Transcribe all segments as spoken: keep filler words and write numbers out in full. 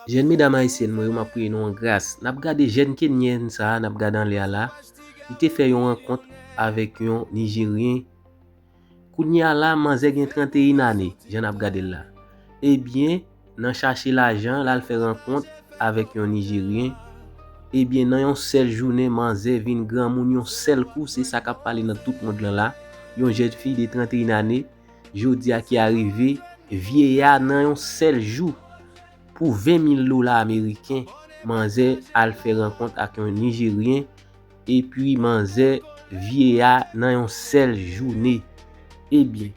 Jèn medam ayisyèn mwen yo, m ap priye nou an gras. N ap gade jèn kenyèn sa a, n ap gade anlè a la. Li te fè yon rankont avèk yon nijeryen. Kounye a la, manzè gen tranteyen ane, jan n ap gade l la. Ebyen, nan chache lajan, l al fè rankont avèk yon nijeryen. Ebyen, nan yon sèl jounen, manzè vin granmoun yon sèl kou, se sa k ap pale nan tout mond lan la. Yon jèn fi de tranteyen ane, jodi a ki arive, vye a nan yon sèl jou. Pou ven mil dola ameriken, manzè al fè rankont ak yon nijeryen, epi manzè vye a nan yon sèl jounen. Ebyen,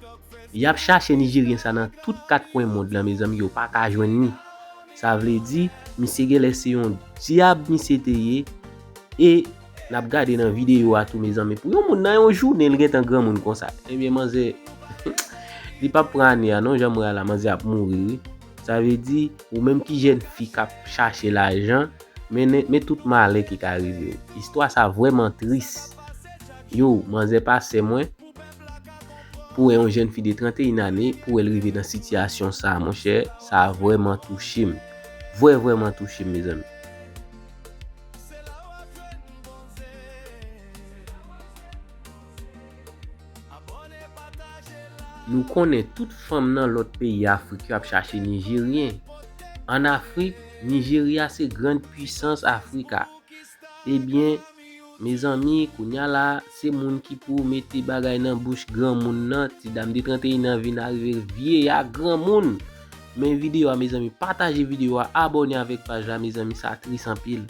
y ap chache nijeryen sa nan tout kat kwen mond lan, mezanmi, yo pa ka jwenn li. Sa vle di, misye genlè se yon dyab misye te ye, e n ap gade nan videyo a tou, mezanmi. Pou yon moun nan yon jounen, li gentan granmoun konsa. Ebyen, manzè, li p ap pran ane a, non, jan m wè a la, manzè ap mouri, wi. Sa vle di, ou menm ki jèn fi k ap chache lajan, men, men tout malè ki ka rive w. Istwa sa vrèman tris. Yo, manzè pa sè mwen. Pou wè yon jèn fi de tranteyen ane, pou wè l rive nan sitiyasyon sa, monchè, sa vrèman touche m. Vrè, vrèman touche m, mezanmi. Nou konnen tout fanm nan lòt peyi Afrik yo ap chache Nijeryen. Ann Afrik, Nijerya se grann pwisans Afrik a. Ebyen, mezanmi, kounye a la, se moun ki pou mete bagay nan bouch granmoun nan, ti dam de tranteyen an vin arive vye a granmoun. Men videyo a, mezanmi, pataje videyo a, abòne avèk paj la, mezanmi, sa tris anpil.